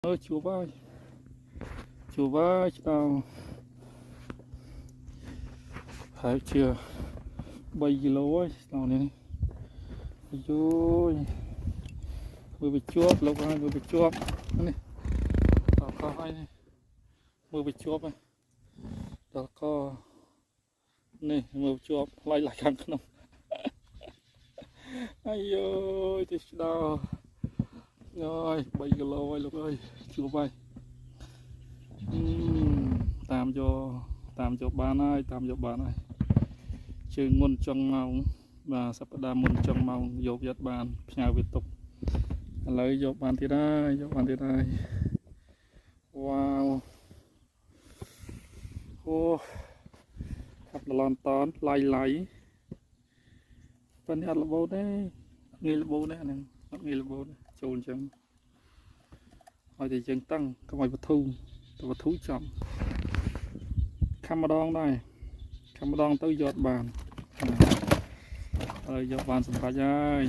អើជួបហើយជួបហើយឆ្ដោហើយជា3គីឡូហើយឆ្ដោនេះអាយយមើលវាជាប់លោកហើយមើលវាជាប់នេះដល់កហើយនេះមើលវាជាប់ហើយដល់កនេះមើលជាប់ផ្លាយឡាយខាងក្នុងអាយយទៅឆ្ដោអើយ3គីឡូហើយលោកអើយជួបហើយអឺតាមយកតាមយកបានហើយតាមយកបានហើយជើងមុនចុងម៉ោងបាទសប្តាហ៍មុនចុងម៉ោងយកយត់បានផ្ញើវាទុកឥឡូវយកបានទៀតហើយយកបានទៀតហើយវ៉ាវអូខាប់ដលនតនឡៃឡៃប៉ុន្តែអត់របូតទេអត់ងាយរបូតទេអាហ្នឹងអត់ងាយរបូតទេចូលអញ្ចឹងឲ្យតែយើងតឹងកុំឲ្យបធូទៅបធូចំខំម្ដងដែរខំម្ដងទៅយកបានហើយយកបានសម្រាប់ហើយ